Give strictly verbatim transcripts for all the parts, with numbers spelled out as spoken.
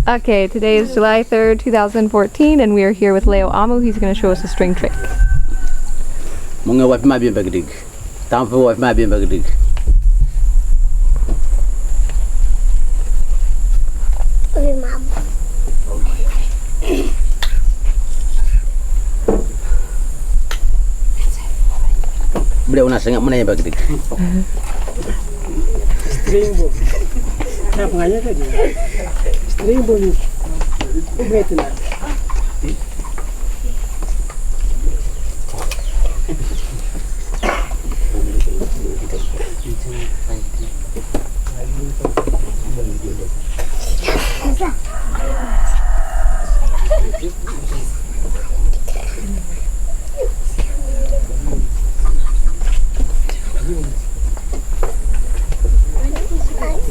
Okay, today is July third, two thousand fourteen, and we are here with Leo Amu. He's going to show us a string trick. Mung e wipe ma bien bagdig. Tam fu wipe ma bien bagdig. Beliau nak sengak mana yang bagdig. String bo. Kenapa nganya tadi? String bo ni. Ubet na.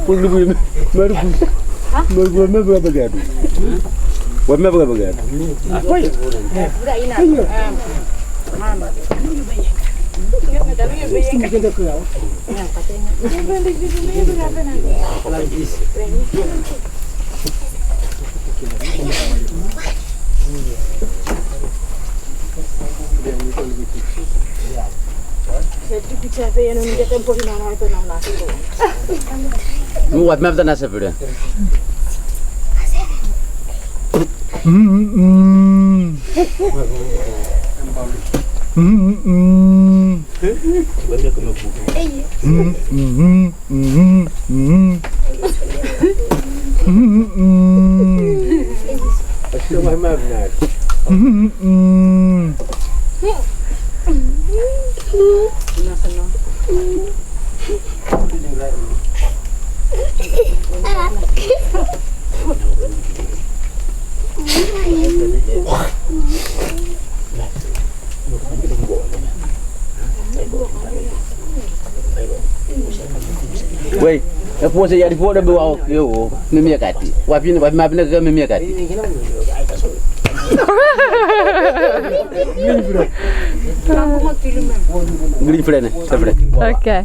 Maruku, maruku, maruku, maruku, maruku. Wat map dan asap udah. Wei, e pun se yadi fo da be wa ok yo, me mi akati. Wa pin, wa ma pin ka me mi akati. Green flag ne, sa flag. Okay.